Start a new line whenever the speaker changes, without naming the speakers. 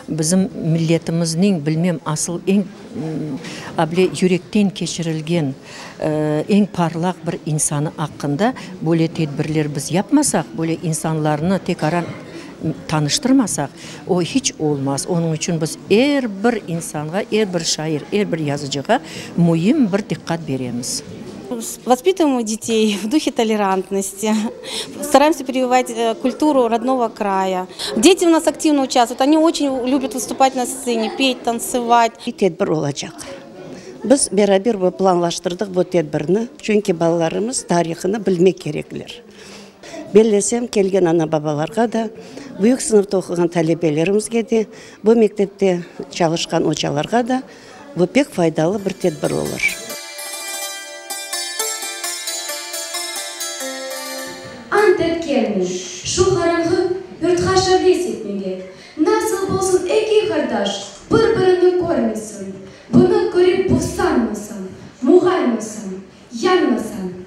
Bizim milletimizniñ, bilmem, asıl eñ able yürekten keçirilgen eñ parlaq bir insanı aqqında böyle tedbirler biz yapmasaq, böyle insanlarnı tekaran tanıştırmasaq, o hiç olmaz. Onıñ içün biz er bir insanğa, er bir şair, er bir yazıcığa müim bir diqqat beremiz.
Vospituємо detey v duhe tolerantnosti, staraemsâ privivat kulturu rodnogo kraya. Deti u nas aktivno uçastvuyut, oni oçen lübyat vıstupat na stsene, pet, tantsıvat.
Tedbir olacaq. Biz beraber bu planlaştırdıq bu tedbirni, çünki balalarımız tarihını bilmek kerekler. Bellesem, kelgen ana-babalarğa da, büyük sınıfta oquğan talebelerimizge de, bu mektepte çalışqan ocalarğa da bu pek faydalı bir tedbir olur.
Ant etkenmen, şu qaranğı yurtqa şavle sepmege. Nasıl bolsun eki qardaş bir-birini körmesin. Bunı körip buvsanmasam, muğaymasam, yanmasam.